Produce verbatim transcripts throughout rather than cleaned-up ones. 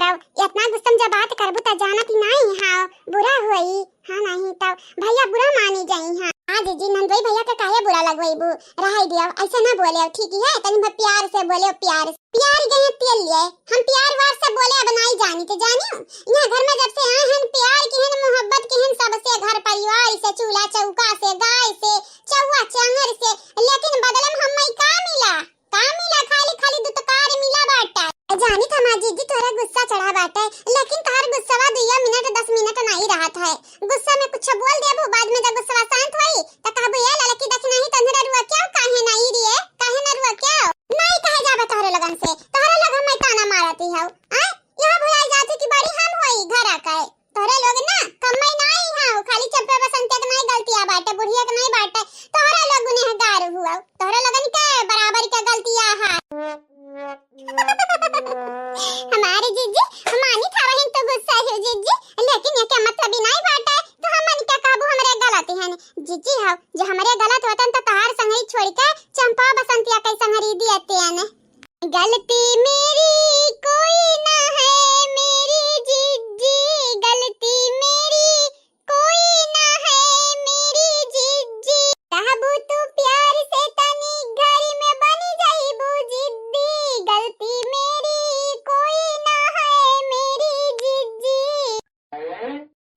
तब इतना गुस्सा में जब बात करबू त जानत ही नाहीं हाउ, बुरा होई। हाँ नाहीं तब भइया बुरा मानी जाई। हाँ, हाँ जीजी, नंदोई भइया के काहे बुरा लगवइबू? रहइ दियो, अइसे ना बोले, ठीक है? तनी भर प्यार से बोले, प्यार से। प्यार गए तेल लिए, हम प्यार वार से बोले अब नाहीं जानी, तो जानियो, यहाँ घर में जब से आए हैं, प्यार किहन, मोहब्बत किहन, सबसे घर परिवार से, चूल्हा चौका से, गाय से, चौवा चांगर से, लेकिन बदले में हमें का मिला? का मिला? खाली, खाली दुत्कार मिला बाटा। जानी त हमार जीजी तोहरा गुस्सा चढ़ा बाटे, लेकिन तोहर गुस्सवा दुइयो मिनट, दस मिनट नाहीं रहत है। गुस्सा में कुछ बोल देबू, बाद में जब गुस्सवा शांत होई, त कहबू, "ए ललकी, देखी नाहीं, तन्हरा रुआ क्या, काहे नाहीं रिए, काहे ना रुआ क्या?" नाहीं कहे जाबे तोहरे लोगन से, तोहरे लोग हमें ताना मारती हौ। आय, यह भुलाई जाती कि बड़ी हम होई घर आके। तोहरे लोग ना कम्मई नाहीं हौ, खाली चंपा बसंतिया के नाहीं गलतिया बाटे, बुढ़िया के नाहीं बाटे, तोहरे लोग गुनहगार हुआ, तोहरे लोगन के बराबर के गलतिया है। हमारे जीजी, मानी था वहीं तो गुस्सा है जीजी, लेकिन ये क्या मतलब ही नाहीं बाटे, तो हम मन क्या कहबू हमरे गलत हैं जीजी, हौ जो हमरे गलत होतन तो तोहार संगई छोड़ के चंपा बसंतिया के संगरी दिए तेन। गलती मेरी कोई ना है मेरी जिज्जी, गलती मेरी कोई ना है मेरी जिज्जी। कहबू तू प्यार से तनी घर में बनी जाइबू जिद्दी, गलती मेरी कोई ना है मेरी जिज्जी।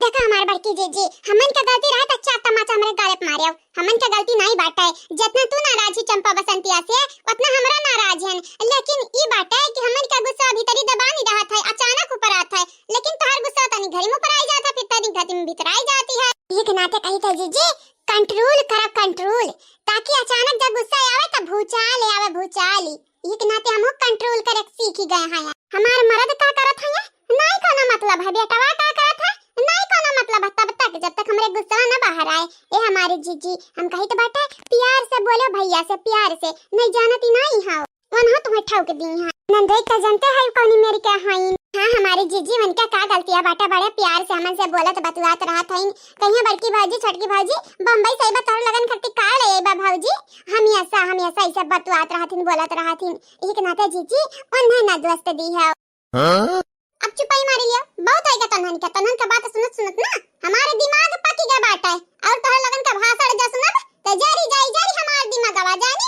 देखा हमार बड़की जीजी, हमन के गलती रहा त चार तमाचा हमरे गाले पे मारे। हमन के गलती नाहीं बाटे, जितना तू नाराज ही चंपा बसंतिया से, उतना हमरा नाराज हन। लेकिन ई बाटे कि हमन के गुस्सा भीतरी दबानी रहत है, अचानक ऊपर आत है। लेकिन तोहार गुस्सा तनी घरी में ऊपर आई जात है, फिर तनी घरी में भीतर आई जाती है। एक नाते कही था जीजी, control करा control, ताकि अचानक जब गुस्सा आवे त भूचाल आवे, भूचाल। एक नाते हमहू control करे सीखी गए हैं। हमार मरद का करत है? नाहीं कोनो मतलब है। बेटवा का करत है? नाहीं कोनो मतलब है। तब तक, जब तक हमरे गुस्सा ना बाहर आए। ए हमारे जीजी, हम कही तो बाटे, प्यार से बोलो भइया से, प्यार से। नाहीं जानती नाहीं हौ। उन्हों तुम्हें ठोक दी है। नंदोई का जानते है कौनी मेरी क्या है? हाँ, हमारे जीजी, उनका का गलतिया बाटे, बड़े प्यार से हमन से बोलत बतुआत रहत है। कहिया बड़की भौजी, छोटकी भौजी, बम्बई से अइबा तोहरे लोगन खातिर का ले अइबा भौजी? हमेशा, हमेशा ऐसे बतुआत रहथिन, बोलत रहथिन। एक नाते जीजी, उन्हें ना दोस्त दी है। हाँ? अब चुपाई मारी लियो, बहुत होइगा तन्हन के, तन्हन के बात सुनत सुनत ना हमारे दिमाग पकी गया बाटे। और तोहरे लोगन का भाषण जा सुनब, त जरी जाई जरी हमार दिमागवा जानी।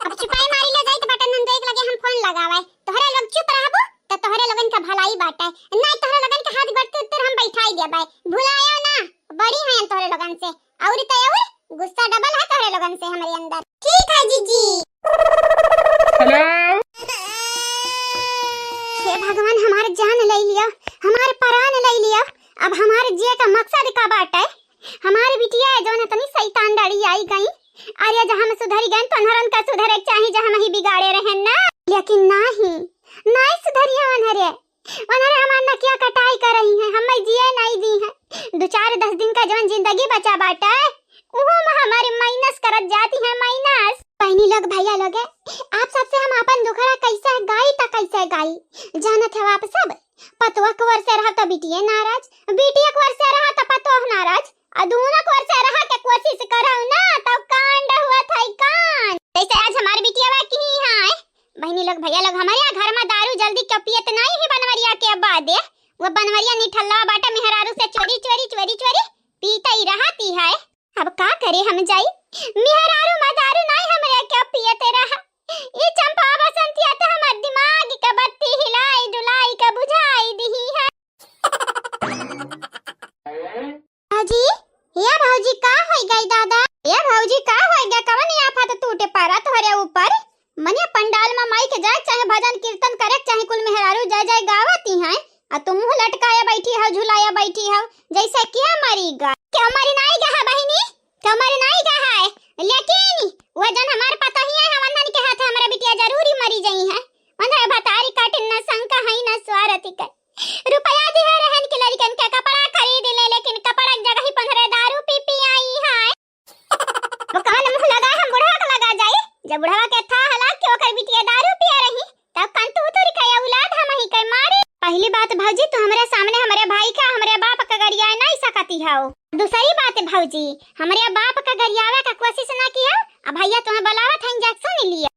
अब चुपाई मारी ले जाई त बटन नंदोई के लगे हम फोन लगावे। तोहरे लोग चुप रहबू त तोहरे लोगन का भलाई बाटे, नहीं तोहरे लोगन के हाथ गोड़ तुर तुर हम बैठाई देबे। भुलायो ना, बड़ी हैं तोहरे लोगन से। और तो और गुस्सा डबल है तोहरे लोगन से हमरे अंदर। ठीक है जीजी। हेलो। हे भगवान, हमार जान ले लिया, हमार प्राण ले लिया। अब हमार जिए का मकसद का बाटे? हमार बिटिया जौन इतनी शैतान डाड़ी आई गई, अरे जब हम सुधरी गए तो अनहरन का सुधरे के चाही, जब हम ही बिगाड़े रहे ना। लेकिन नाही, नाही सुधरी है अनहरे। अनहरे हमार नकिया कटाई कर रही हैं, हमें जिए नाही दी हैं। दो चार दस दिन का जौन जिंदगी बचा बाटे, उहो में हमारे माइनस करत जाती हैं, माइनस। बहनी लोग, भैया लोग, आप सबसे हम आपन दुखड़ा कैसे गाई त कैसे गाई, जानत हो आप सब? पतोह के ओर से रहा तो बिटिया नाराज, बिटिया के ओर से रहा तो पतोह नाराज, आ दोनों के ओर से रहा के कोशिश करौ ना, तब कांड हुआ था कांड। जैसे आज हमार बिटिया बा की है, बहनी लोग, भैया लोग, हमारे यहाँ घर में दारू जल्दी क्यों पियत नहीं है बनवरिया के बाद, वो बनवरिया निठल्ला बाटे, मेहरारू से चोरी, चोरी, चोरी, चोरी पीता ही रहती है। अब का करे हम जाई, मेहरारू में दारू नहीं हमरे क्यों पियते रहा। ये चंपा बसंतिया तो हमार दिमाग के बत्ती हिलाई डुलाई के बुझाई दिही है। भौजी, हे भौजी, का होई गई दादा? हे भौजी, का होई गया? कवन आफत टूटे पड़ा तोहरे ऊपर? मने पंडाल में माई के जाए चाहे भजन कीर्तन करे चाहे कुल मेहरारू जय जय गावती हैं, आ तू मुंह लटकाया बैठी हो, झुलाया बैठी हो, जैसे क्या मरी गा? क्यों मरी नाई गा है बहिनी? क्यों मरी नाई गा है? लेकिन वो जन हमार पता ही है, हमन के हाथ हमारा बिटिया जरूरी मरी जाई है। उन्हें भतारी काटिन न शंका है न स्वारथी कर। रुपया दिहे रहन के लड़कन के कपड़ा खरीद ले, लेकिन कपड़ा के जगह ही पंद्रह दारू पी पी आई है। वो कवन मुंह लगा हम बुढ़वा के लगा जाई? जब बुढ़वा के था हला कि ओकर बिटिया दारू पिया रही, तब कन तू उतर के औलाद हम ही के मारे। पहली बात भौजी, तू हमरे सामने हमरे भाई का, हमरे बाप का गरिया नहीं सकती हो। दूसरी बात भौजी, हमरे बाप का गरियावे का कोशिश ना किया। अब भैया तुम्हें बुलावत हैं, जा सुन लिया।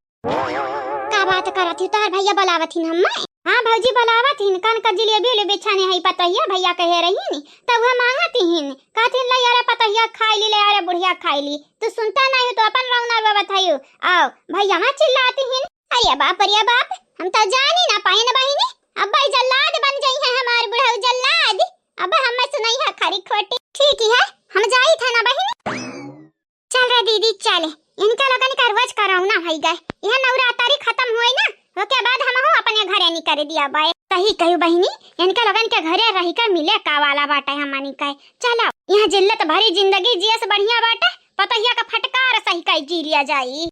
का बात करत ही, तोहर भैया बुलावत ही हमें? हाँ भौजी, बोलावत हिन, कन का जिलेबी उलेबी छाने हई पतोहिया, भैया कहे रहिन, तब वह मांगत हिन, कहत हिन, "ले अरे पतोहिया खाई ली, ले अरे बुढ़िया खाई ली।" तू सुनता नहीं हो तो अपन रौना रोवत हई। आओ, भैया वहाँ चिल्लाती हिन। अरे बाप, अरे बाप, हम तो जानी ना पाइन बहिनी, अब भाई जल्लाद बन जाई है हमार बुढ़ऊ जल्लाद। अब हम सुनाई है खरी खोटी। ठीक ही है, हम जाई था ना बहिनी। चल रे दीदी, चल, इनके लोगन का रोज करौना होई गए। यह नवरात्रि खत्म होई ना, ओके बाद हमहू अपने घरे निकल दिया बाय। सही कहू बहिनी, इनके लोगन के घरे रही के मिले का वाला बाटे हमनी के। चलो, यह जिल्लत भरी जिंदगी जिए से बढ़िया बाटे पतोहिया का फटकार सही के जी लिया जाई।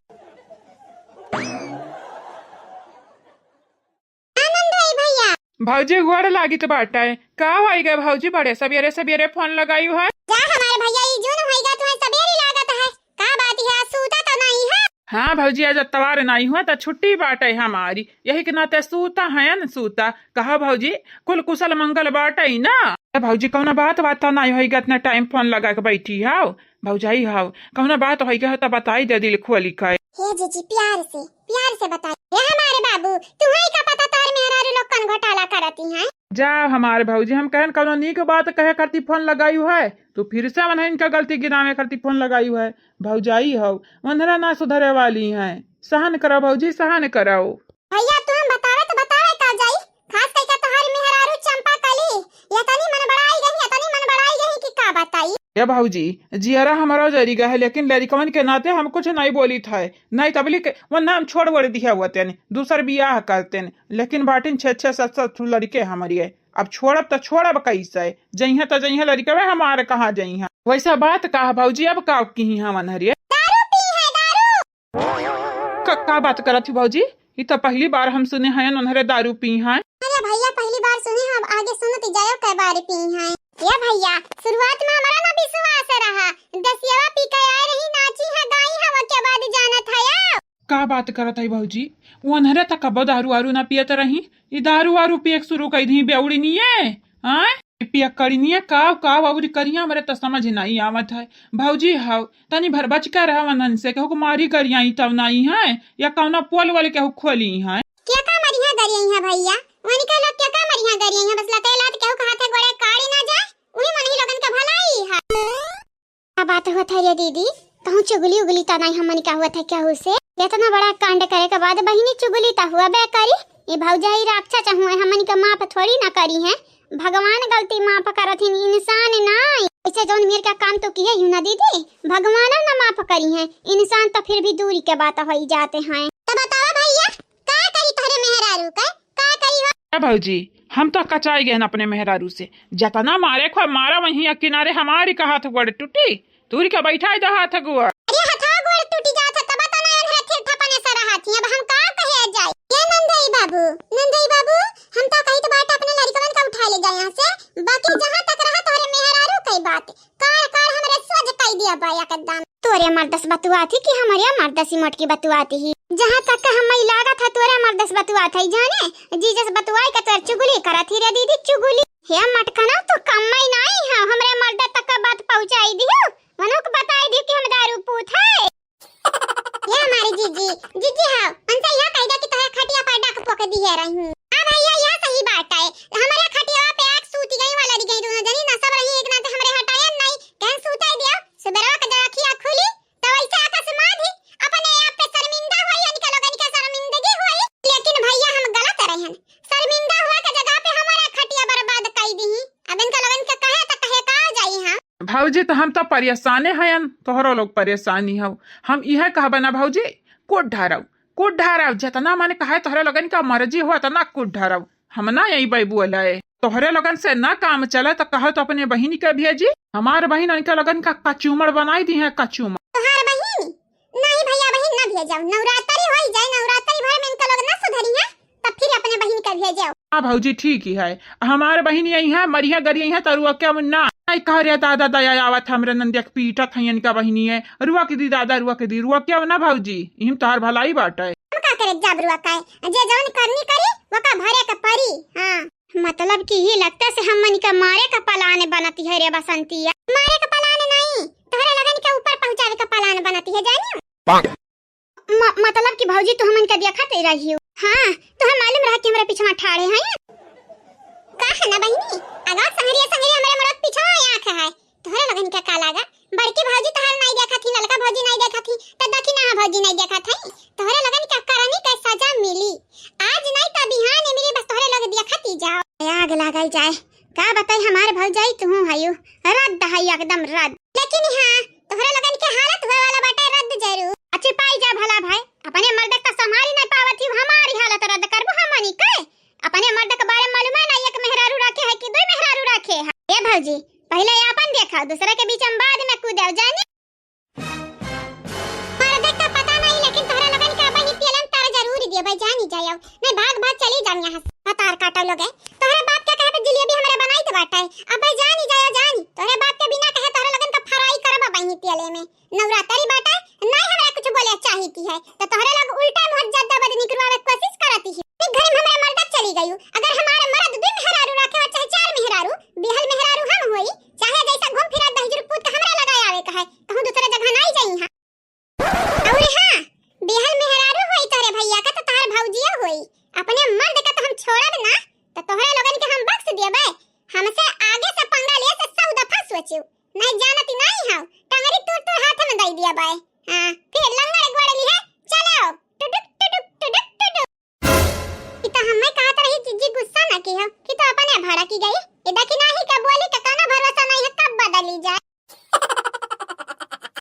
आनंद भाई भैया। भौजी गोड़ लागित बाटे। का होई गए भौजी, बड़े सबेरे सबेरे फोन लगाई है? जा हमारे भैया, ई जून होई गए, तुम्हें सबेरे लागत है। का बात है, आज सूता तो नहीं है? हाँ भौजी, आज अतवार नहीं हुआ तो छुट्टी बाटे हमारी, यही के नाते सूता है न सूता। कहा भौजी, कुल कुशल मंगल बाटे ना? ए भौजी, कौनो बात बात तो नहीं होई गए, इतना टाइम फोन लगा के बैठी हाउ? भौजाई हाउ, कौनो बात होई गए तो बताई दे दिल खोली के। हे जीजी, प्यार से, प्यार से बताई। हे हमारे बाबू, तुम्हें का पता तार मेहरारू लोग कौन घोटाला करती हैं? जा हमारे भौजी, हम कहन कौनो नीक बात कहे करती फोन लगाई है, तू फिर से उन्हें इनका गलती गिनावे करती फोन लगाई है। भौजाई हौ, उन्हरा ना सुधरे वाली हैं। सहन करो भौजी, सहन करो। भैया, तू हम बतावे तो बतावे का जाई, खास करके तोहार मेहरारू चंपा कली, ये तनी मन बड़ाई गई, ये तनी मन बड़ाई गई कि का बताई। ए भौजी, जियरा हमारा जरी गए है, लेकिन लड़िकवन के नाते हम कुछ नहीं बोली थे, नहीं तबली के वो नाम छोड़ वोड़ दिया हुआ तेन, दूसर बियाह करतेन, लेकिन बाटिन छह छह सात सात ठो लड़िके हमारी है। अब छोड़ब तो छोड़ब कैसे? जइहे तो जइहे लड़िकवे हमारे कहाँ जइहे। वैसा बात का है भौजी, अब का की हम अनहरिए? दारू पी है, दारू। का, का बात करत ही भौजी? ई तो पहली बार हम सुने हैं उन्हरे दारू पी हैं। अरे भैया, पहली बार सुने हम, आगे सुनत जायो कै बार पी हैं। ये भैया, शुरुआत में हमारा ना विश्वास रहा, दसियावा पी के आए रही, नाची है, गाई है, वो के बाद जानत है या? का बात करत है भौजी? उन्हरे तो कबो दारू वारू ना पियत रही, ई दारू वारू पिए के शुरू कर दी बेउड़ी निये। आय? पिया करी निये, काव काव अउरी करिया, हमरे तो समझ नहीं आवत है। भौजी हौ, तनी भर बच के रह वनन से, केहू को मारी गरियाई तब नहीं है, या कौना पोल वोल केहू खोली है। क्या का मरिया गरियाई है भैया? वनिका लोग क्या का मरिया गरियाई है? बस लते लात केहू के हाथे गोड़े काड़ी ना जाए, वही मनही लोगन के भलाई है। का बात हुआ था रे दीदी? कहूँ चुगली उगली तो नहीं हमन का हुआ था केहू से? इतना बड़ा कांड करे के बाद बहिनी चुगली तो हुआ बे करी। ये भौजाई राक्षस हुए, हमन का माफ थोड़ी ना करी है। भगवान गलती माफ करत हिन, इंसान नाई। ऐसे जौन मेर का काम तो किए यू ना दीदी, भगवान ना माफ करी है, इंसान तो फिर भी दूरी के बात होई जाते हैं। तो बतावा भैया, का करी तोहरे मेहरारू के? का करी हो? ए भौजी, हम तो कचाई गए अपने मेहरारू से। जतना मारे खो मारा, वहीं किनारे हमारी का हाथ गोड़ टूटी, तूरी के बैठाई दे हाथ गोड़। अरे हथवा गोड़ टूटी जात है, तब तो ना यार हाथ थपने से रहत ही। अब हम का कहे जाए? ये नंदई बाबू, नंदई बाबू, हम तो कही तो बात अपने लड़िकवन का उठा ले जाए यहाँ से, बाकी जहाँ तक रहा तोहरे मेहरारू कई बात, काढ़ काढ़ हमरे सोझ कई दिया बा एकदम। तोरे मर्दस बतुआत ही कि हमरे मर्दसी मोटकी बतुआत ही? जहाँ तक हम ई लागत है तोरे मर्दस बतुआत है जाने, जीजस बतुआई के तोर चुगली करत ही रे दीदी, चुगली। हे मटकना, तू कम्मई नाई है, हमरे मर्द तक का बात पहुँचाई दियो, उन्हों को बताई दियो कि हम दारू पूत है। ये हमारी जीजी, जीजी हाँ, उनसे यह कह दे कि तोहरे खटिया पर डाक पोक दिए रही। हाँ भैया, यह सही बात है, हमारे खटिया पे आग सूती गई वाला दी गई, दोनों जनी ना सब रही एक नाते हमरे हटाया नहीं, कहन सूते दिया, सुबह का जरा खिया खुली, तो वैसे आकाश माँ भी अपने आप पे शर्मिंदा हुई, इनके लोगन के शर्मिंदगी हुई। लेकिन भैया हम गलत रहन, शर्मिंदा हुआ के जगह पे हमारा खटिया बर्बाद कर दी। अब इनका लोगन के कहे तो कहे का जाई हम। भौजी, तो हम तो परेशाने हयन, तोहरो लोग परेशानी हौ। हम इहे कहबे ना भौजी, कूट ढारौ, कूट ढारौ, जितना मन कहे तोहरे लोगन का मर्जी हो, इतना कूट ढारौ। हम ना यही बैबू अलाए। तोहरे लोगन से ना काम चले तो कहो तो अपने बहिनी के भेजी। हमार बहिन इनके लोगन का कचूमर बनाई दी है, कचूमर। तोहार बहिन? नहीं भैया, बहिन ना भेजो। नवरात्रि होई जाए, नवरात्रि भर में इनका लोग ना सुधरी है, तब फिर अपने बहिन के भेजो। हाँ भौजी, ठीक ही है। हमार बहिन यही है, मरिया गरिया है, तो रुआ क्या ना? नहीं कह रहे दादा, दया आवत हमरे नंदिया के पीटत है इनका बहिनी है। रुआ के दी दादा, रुआ के दी, रुआ क्या ना भौजी, इम तोहार भलाई बाटे। हम का करे जाब रुआ का है? जे जौन करनी करी, वो का भरे के परी। हाँ। मतलब कि ही लगता से हमनी का मारे का पलान बनती है रे बसंतिया। मारे का पलान नहीं, तोहरे लगन के ऊपर पहुँचावे का पलान बनती है, जानियो। म-, मतलब कि भौजी तू हमन के देखत रहियो। हाँ, तोहर मालूम रहा कि हमरा पिछवा ठाड़े हैं। का है ना बहिनी, अगर संगरिया संगरिया हमरे मरद पिछवा आँख है, तोहरे लगन के का लागा? बड़की भौजी तहार नाई देखत ही, ललका भौजी नाई देखत ही, त दखिना भौजी नाई देखत है। तोहरे लगन के करनी के सजा मिली, आज नाई त बिहान मिली, बस तोहरे लोग देखत ही जाओ। आग लागल जाए, का बताई हमार भौजाई, तुहू हयू रद्द है, एकदम रद्द। लेकिन हाँ, तोहरे लगन के हालत होए वाला बाटे रद्द जरूर। अच्छी पाई जा भला भाई, अपने मर्द का संभाली नहीं पावत ही, हमारी हालत रद्द करबू हमनी के? अपने मर्द के बारे में मालूम है ना, एक मेहरारू रखे है कि दो मेहरारू रखे है? ए भौजी, पहले आपन देखा, दूसरे के बीच में बाद में कूदे जानी। मर्द का पता नहीं, लेकिन तोहरे लगन के अब ही तेलन तार जरूर दिए भाई, जानी जाओ, नहीं भाग भाग चली जाम यहाँ से। बतार काटो लोग है, तोहरे बाप के कहे पे जिलेबी हमरे बनाई तो बाटे। अब भाई जानी जाओ, जानी, तोहरे बाप के बिना कहे तोहरे लगन का फ्राई करब अब ही तेले में। नवरात्रि बाटे, नहीं हमरा कुछ बोले चाहिती है, तो तोहरे लोग उल्टा मुहर जद्दा बद निकलवावे के कोशिश करती है। एक घर में हमारे मर्द चली गयू, अगर हमारे मर्द दो मेहरारू रखे और चाहे चार मेहरारू, बिहल मेहरारू हम होई, चाहे जैसा घूम फिरा दहिजरू पूत के हमरा लगाए आवे का है, कहूँ दूसरे जगह नहीं जाई है। और हाँ, बिहल मेहरारू होई तोहरे भैया का तो तोहर भौजिया होई, अपने मर्द का तो हम छोड़ब ना, तो तोहरे लोगन के हम बख्श देबे। हमसे आगे से पंगा लिए से सौ दफा सोचू, नहीं जानती नहीं हो, टंगरी तूर तूर हाथ में दई दिया बाय। हाँ, फिर लंगड़ गोड़ ली है, चलो, टुडुक टुडुक टुडुक टुडुक। ई तो हमें कहत रही जिज्जी, गुस्सा ना की हो, कि तो अपने भड़की गई। ये देखी नाही का बोली का कोनो भरोसा नहीं है, कब बदली जा।